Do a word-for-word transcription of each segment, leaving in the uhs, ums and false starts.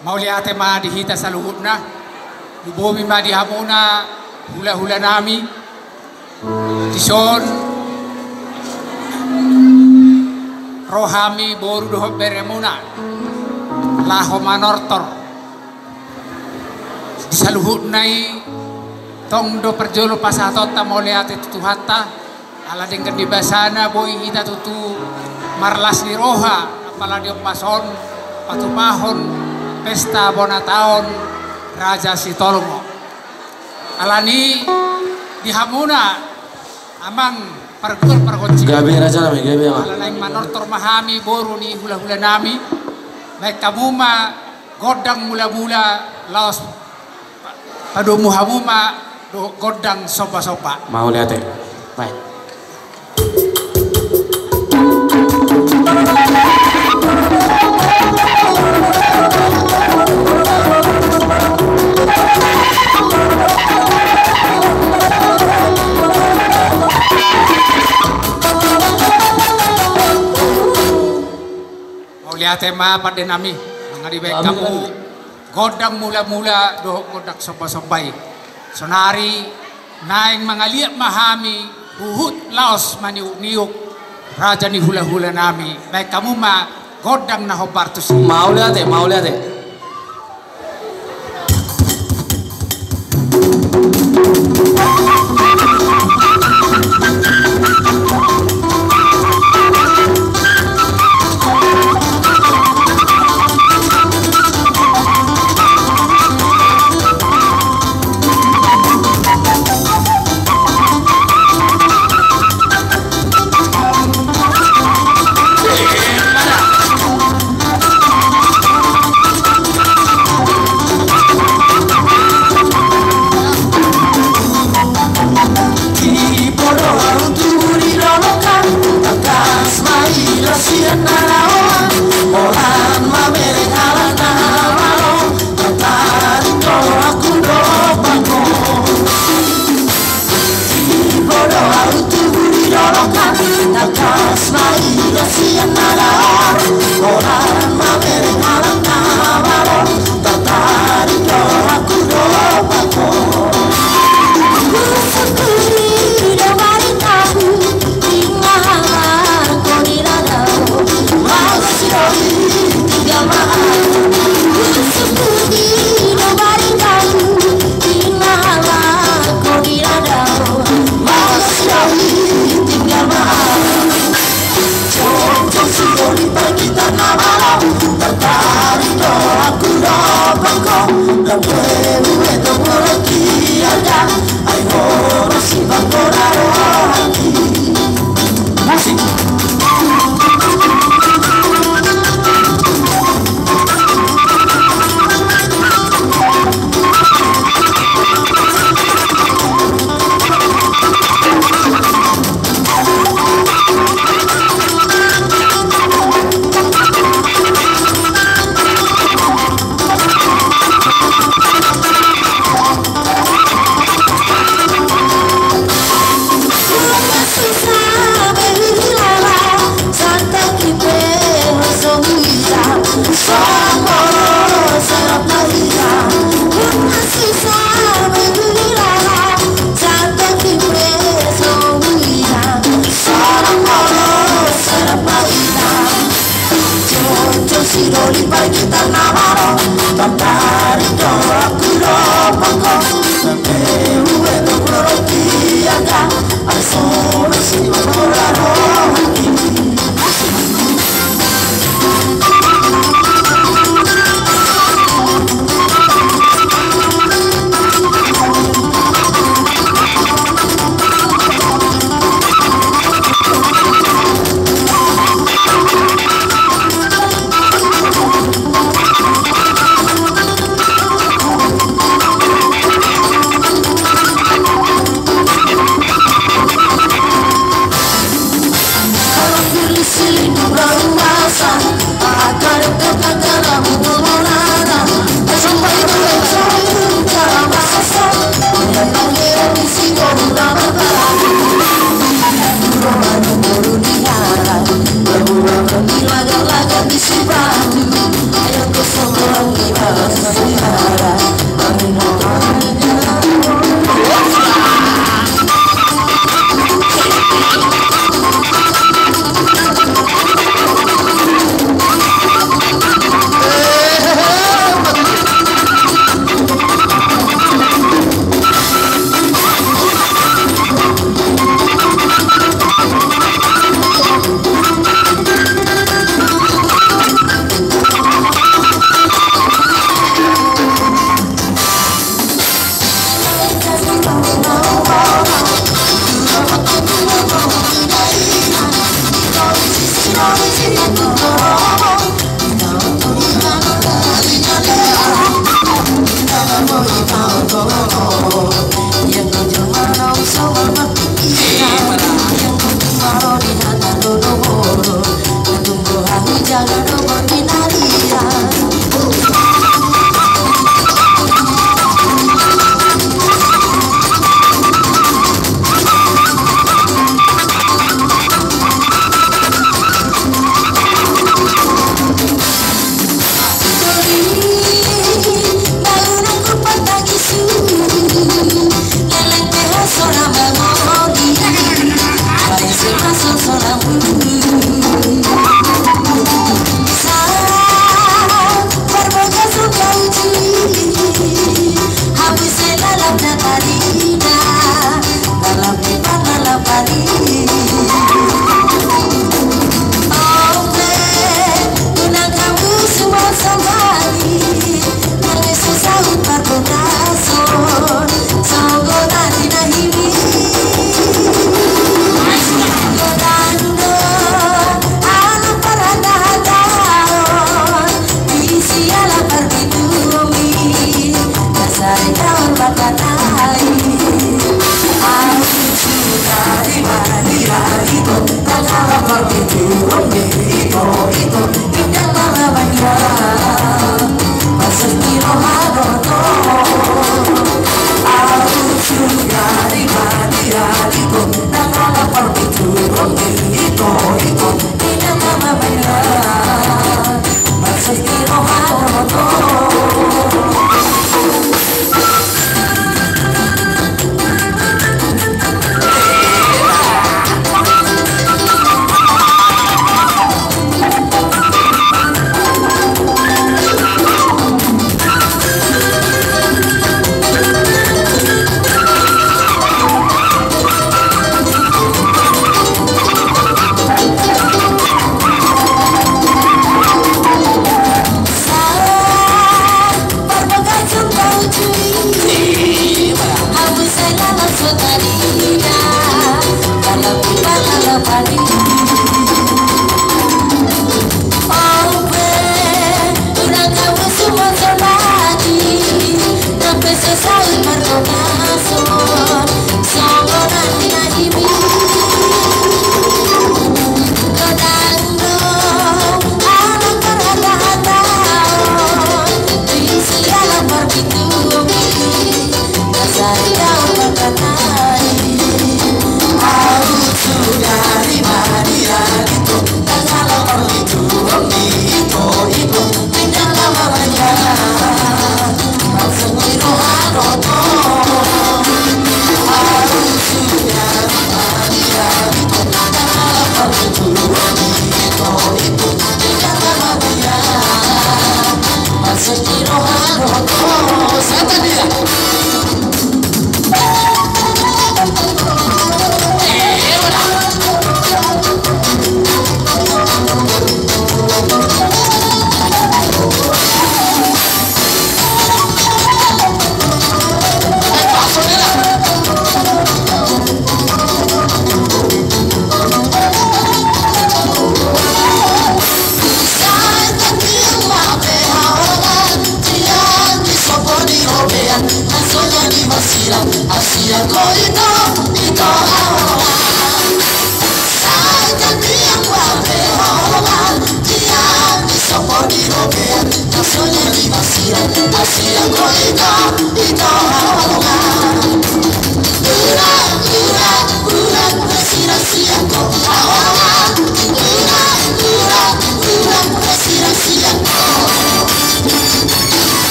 Mauliate ma di hita saluhutna. Lumobi ma di hamuna hulahulanami. Dison ro hami boru dohot beremuna laho manortor. Di saluhutna i tong do parjolo pasahatonta mauliate tu Tuhanta. Ala denggan ni basana boi hita tutu marlas ni roha, apala di ombas on patupahon pesta bona taon Raja Sitolngo. Alani di hamuna amang pargual pargonsi. Gabe raja nami, gabe amang. Ala naeng manortor ma hami boru ni hulahulanami. Baen hamu ma gondang mulamula laos padomu hamu ma dohot gondang sombasomba. Mauliate. Baik. Mauliate ma pande nami, mangalibai hamu gondang mulamula dohot gondang sombasomba i. Sonari naeng mangaliat ma hami huhut laos maniukniuk raja ni hulahulanami. Baen hamu ma gondang na hombar tusi. Mauliate, mauliate.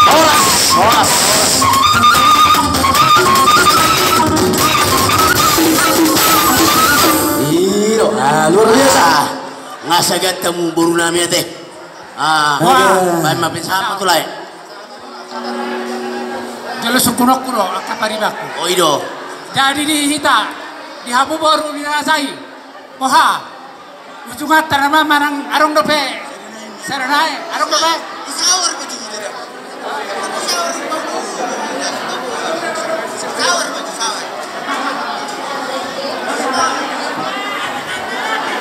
Horas, horas. Iyo, ah, luar biasa. Nga sagat hamu boru nami ate. Ah, wah. Baen ma pinsahat ma tu lae. Jolo sungkunonku do angka paribanku. O, i do. Jadi di hita, di hamu boru ni raja i, boha ujunganta na ma manang adong dope? Sere nai, adong dope?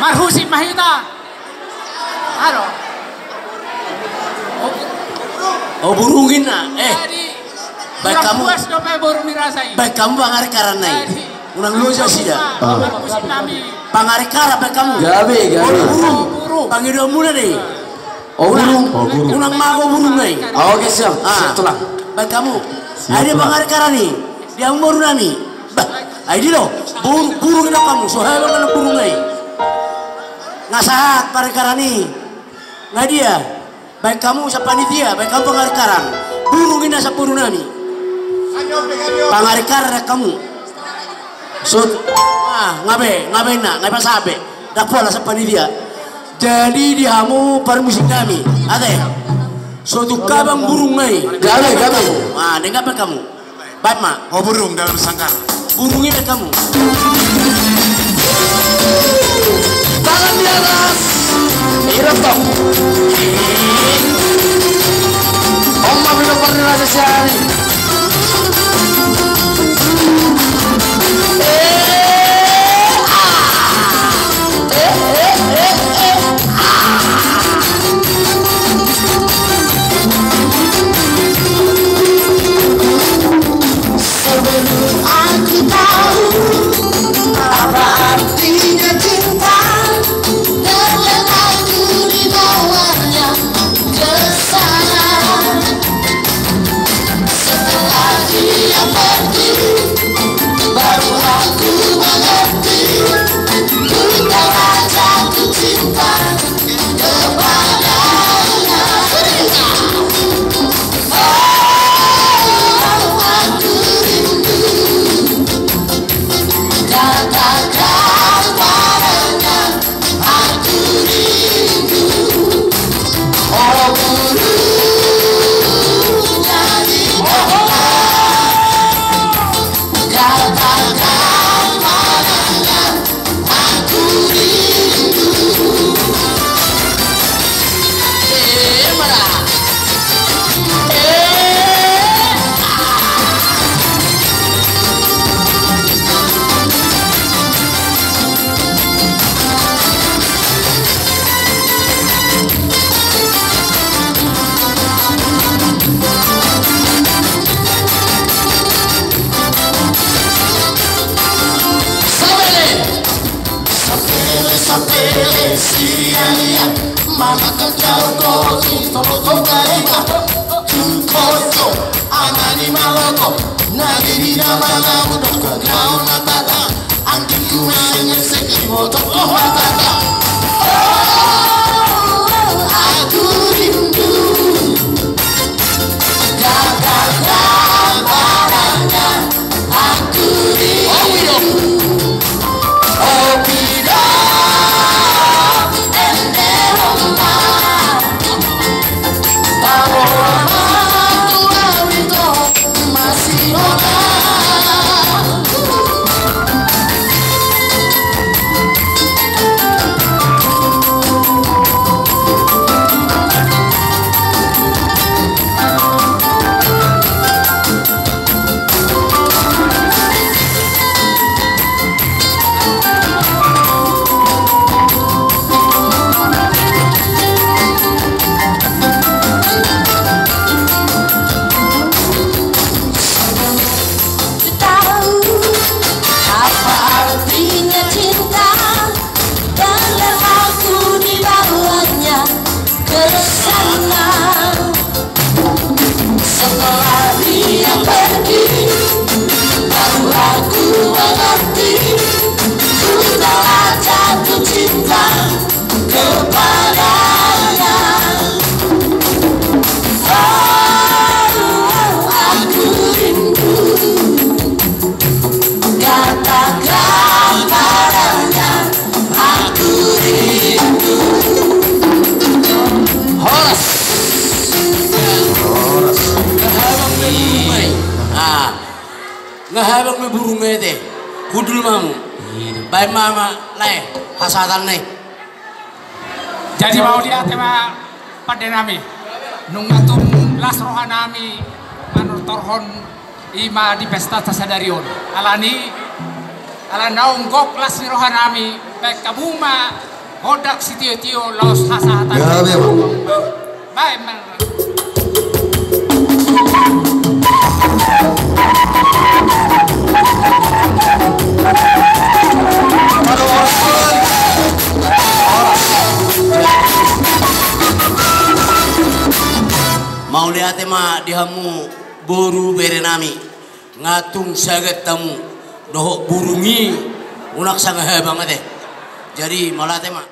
Marhusip ma hita. Alo. O, burung inna. Eh. Jadi, baen hamu. Puas dope boru ni raja i. Baen hamu pangarekaran nai. Jadi, unang loja sida. Pangarekaran baen hamu. Gabe, gabe. Burung. Pangidoan muna dei. O, burung. Unang mago burung nai. Oke, siap. Ah. Siap, tulang. Baen hamu. Siap, tulang. Ai dia pangarekaran i. Dia hamu boru nami. Bah, ai dia do. Burung, burung inna hamu. So hea ma na burung nai. Nga sahat pangarekaran i. Nga dia. Baen hamu sian panitia, baen hamu pangarekaran. Burung inna sian boru nami. Pangarekaran hamu. So, ah, nga be, nga be inna, nga be sabe. Ndang pola sian panitia. Jadi di hamu parmusik nami. Ate. So tung habang burung nai. Gabe, gabe. Ah, denggan baen hamu. Baen ma. O, burung dalam sangkar. Burung i baen hamu. Tangan di atas. Irap tong. Oma, belum pernah rasa siari. Eh, ah. Eh, eh, eh, eh. Sebelum aku tahu apa artinya cinta, terlena aku di bawahnya kesal. Setelah dia pergi, baru aku mengerti, ku telah jatuh cinta. Sapele, sapele, siria-ria, manang kau kau di tolong kau kau. Tungkoso, anani maloko, nagiri na malamu, dok kau na tata, anggingku na ingin segi motor, oh, tata. Oh, aku rindu. Gagah gambarannya, aku rindu. Oh, tidak, ende, oh, ma. Masih Horas. Horas. Nga habang ma i. Ah. Nga habang ma i burung ete. Hundul ma hamu. Baen ma, ma lae hasahatan na i. Jadi mauliate ma pande nami. Nunga tung las roha nami manortorhon i ma di pesta ta sadari on. Alani, ala naung gok las ni roha nami, baen hamu ma gondang sitiotio laos hasahatan. Gabe, Bang. Baen ma. Mauliate ma di hamu boru bere nami. Nga tung sagat hamu dohot burung i, unang sanga habang ate. Jadi mauliate ma.